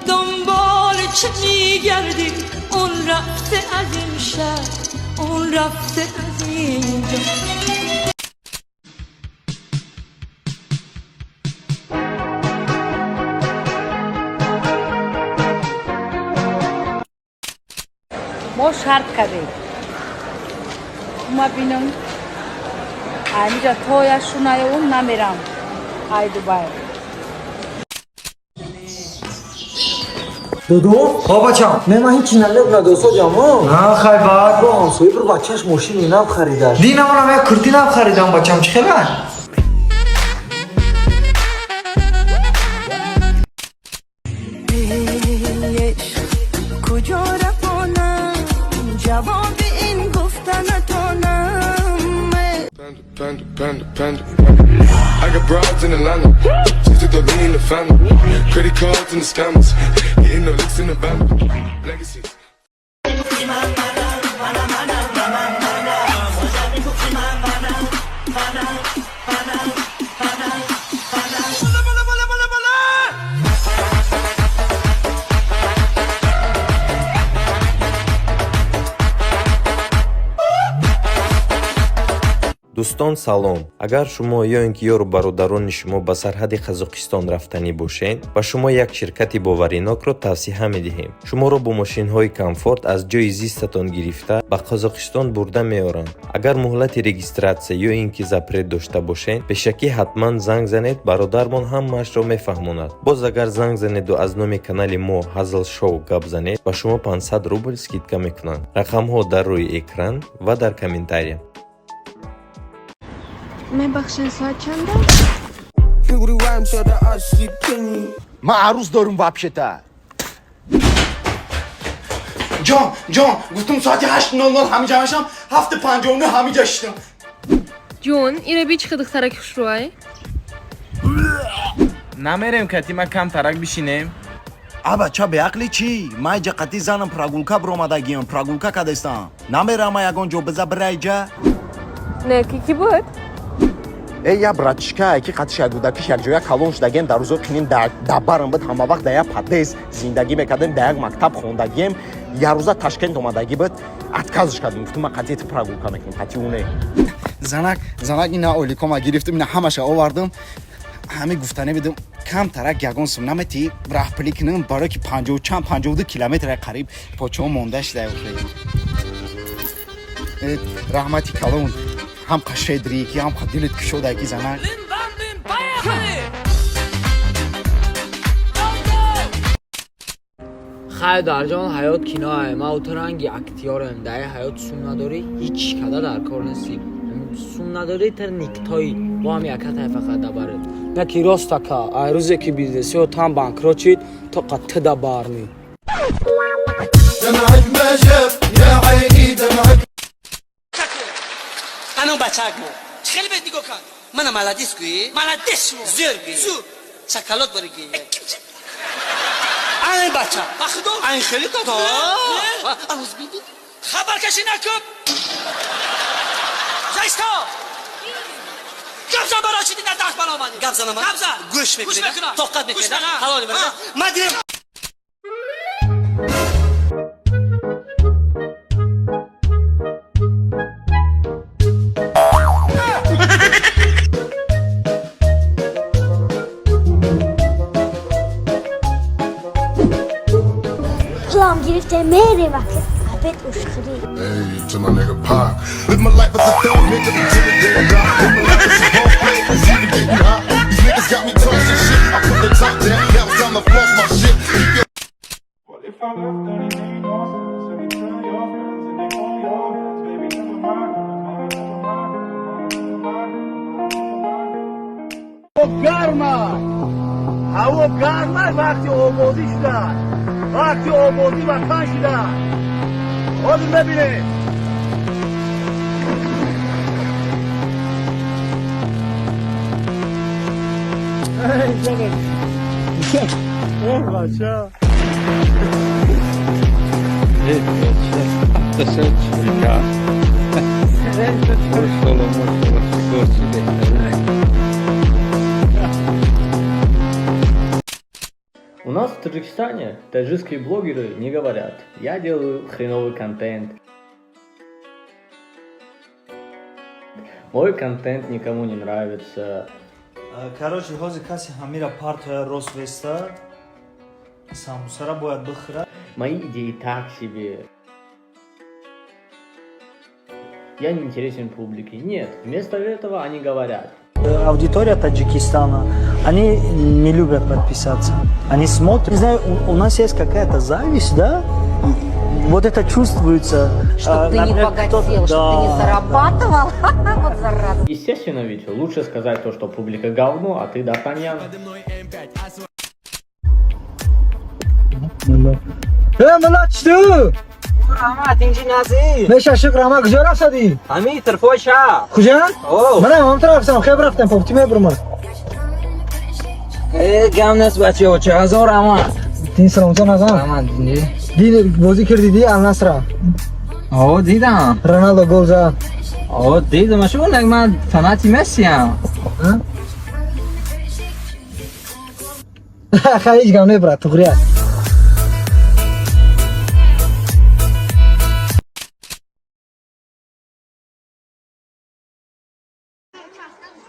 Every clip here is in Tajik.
دنبال چه میگردی؟ اون رفته از این شهر، اون رفته از اینجا. Мо шарт кардем, ма бинам, айниҷа то яшунаёум намерам ай Дубай. Додо. Ҳо, бачам. Не, ман ҳечи налег надосоҷамо. На, хай, баъд. Бо ҳамсоя бир бачаш мошини нав харидаш. Динамонам як курти нав харидам, бачам, чӣ хела? کجا روانم، جواب این گفته نتانم. Panda, panda, panda, panda. I got broads in Atlanta. Just to lean the family. Credit cards and the scammers. Hitting the licks in the van. Legacies. Дӯстон, салом! Агар шумо ё ин ки ёру бародарони шумо ба сарҳади Қазоқистон рафтанӣ бошед, ба шумо як ширкати боваринокро тавсиҳа медиҳем. Шуморо бо мошинҳои комфорт аз ҷои зистатон гирифта, ба Қазоқистон бурда меоранд. Агар муҳлати регистрация ё ин ки запрет дошта бошед, пешакӣ ҳатман занг занед, бародармон ҳамаашро мефаҳмонад. Боз агар занг занеду аз номи канали мо Ҳазл Шоу гап занед, ба шумо 500 рубл скидка мекунанд. Рақамҳо дар рӯи экран ва дар комментария. Мебахшед, соат чанд? Ман арӯз дорум вообще-то. Ҷон, ҷон, гуфтум соати 8:00 ҳамиҷа мешам, 7:59 ҳамиҷа шидам. Ҷон, ира би, чӣ духтараки хушрӯай. Намерем, катима кам тарак бишинем? А, бача, беақлӣ чӣ? Ман иҷа қати занам прогулка биромадагиам, прогулка кадестам, намерама ягон ҷо, биза бира иҷа. Не, ки ки буд? Э, я братишка, ки қатиш як гудакиш якҷоя калон шудагем, дар рӯзои қинин дабарам буд, ҳама вақт дар як подъезд зиндагӣ мекардем, дар як мактаб хондагием. Як рӯза Ташкент омадагӣ буд, отказ ш кардем, гуфтум, ман қатъи ту прогулка мекунам, қатъи ӯ не. Занак, занак, ина ойликома гирифтам, ина ҳамаша овардам. Ҳами гуфтане бидум, кам тарак ягон сум наметӣ, раҳпулӣ кунам, барое ки панҷоҳу чанд, 52 километра қариб почаҳо монда шуда. Раҳмати калон, ҳам қашедрӣ ки ҳам қа дилит кушодаки, занак. Хай, дарҷон, ҳаёт киноае. Ма ту ранги актёрем. Дар ҳаёт сум надорӣ, ҳеҷ када дар кор нестӣ. Сум надорӣ, тар никтои бо ҳам яка тайфа дабаред. На ки рост, ака, ай рӯзе ки бизнесио там банкрот шид, то қат да барми. دمعك ما جاب يا عيني دمعك. Ану бачак мо хеле бед нигоҳ кард. Мана, молодец гӯӣ, молодец, шумо зӯр гӯӣ, зӯр шоколад бори гӯӣ. Ай бача, ба худо, ай хеле кат ануз биди, хабаркашӣ накун. Зайсто, гап зан, барои чӣ дар даст бало омадӣ? Гап занам, гап зан, гӯш мекунӣ, тоқат мекунӣ, ҳалоли ма дирем. Плам гирифте, мерем обед ушхӯрӣ. Hey, to my nigga Pac. Live my life as a thug nigga until the day I die. Live my life as a role player, it's even getting hot. These niggas got me tossing shit. I put the top down, now it's time to floss my shit. Keep your Well, if I left, then it made no sense. And you tell your friends and they call your heads. Baby, never mind, never mind, never mind, never mind, never mind. Гарма, ҳаво гарма, вақти ободӣ шуда, вақти ободӣ ватан шуда. Ҳозир мебинем. Бача. Машолло, машолло, шикорчи беҳтарин. нас в Таджикистане таджикские блогеры не говорят: «Я делаю хреновый контент. Мой контент никому не нравится». Короче, ҳозир касе ҳамира партоя рост веста, самбусара бояд бихӯра. Мои идеи так себе. Я не интересен публике. Нет, вместо этого они говорят: Аудитория Таджикистана, они не любят подписаться. Они смотрят. Не знаю, у нас есть какая-то зависть, да? Вот это чувствуется. Чтоб ты не например, богател, кто-то- чтоб ты не Да, зарабатывал. Вот зараза. Естественно, ведь лучше сказать то, что публика говно, а ты Д'Артаньян. Э, мала чту? Раҳмат, инҷи назир. Меша шукр, ама куҷо рафтадӣ? Ҳамин тирфои шаҳр. Куҷа? О. Манам ҳамту рафтам, хеб рафтам, попти мебурмад. Э, гам нест, бачаҳо, чаҳазор раҳмат. Дин саломатон азам. Раҳмат, динҷи. Дин бозӣ кардӣ ди Ал-Насра? О, дидам. Роналдо гол зад. О, дидам, ашо нак ман фанати Мессиам. Хай, ҳеҷ гам не, брат, туғри аст.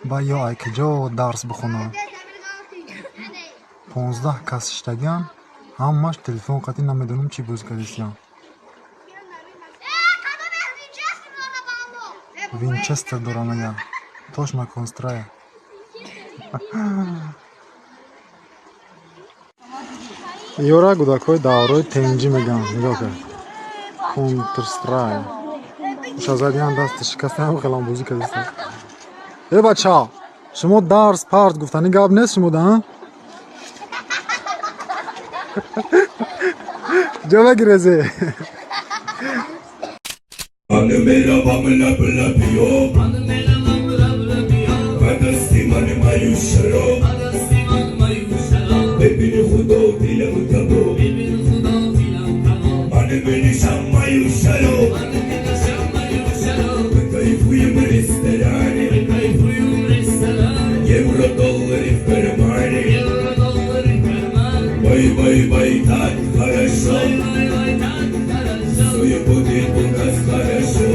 Ба ё ай куҷо дарс бихонам? 15 кас шиштагиам, ҳамаш телефон қатӣ, намедонам чӣ бозӣ кардистиям. Винчестер дорам, мегам, точно констрая. Ёра гудакҳои даврои тенҷӣ мегам, нигоҳ кар, контрстрай шазадиан дасти шикастаам, хелам бозӣ кардистам. Э, бача, шумо дарс парт гуфтани гап нест шумо да ҷо мегирезе. Евро-доллары в кармане. Бай-бай-бай, так хорошо. Все будет у нас хорошо.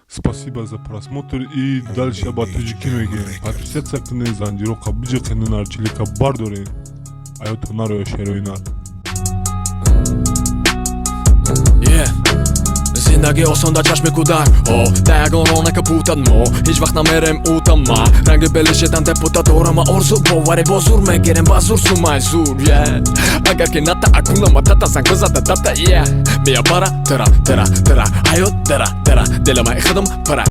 Спасибо за просмотр и дальше ба таҷикӣ мегӯем. Подписаться кунед, занҷироқа биҷиқену нарчилика бардоред. Аёто нароя шерои нар. Yeah. Зиндагӣ осон дар чашми кӯдак. О да ягон ронака путад, мо ҳеҷ вақт намерем утама. Ранги белишедан депутат дорама, орзу боварӣ бо зур мегирем, ба зур сумай зур. Yeah. Агар ки ната акуна матата занг бизада дата. Yeah. Мия бара тара тара тара ҳаёт дара дара дилама худам пара.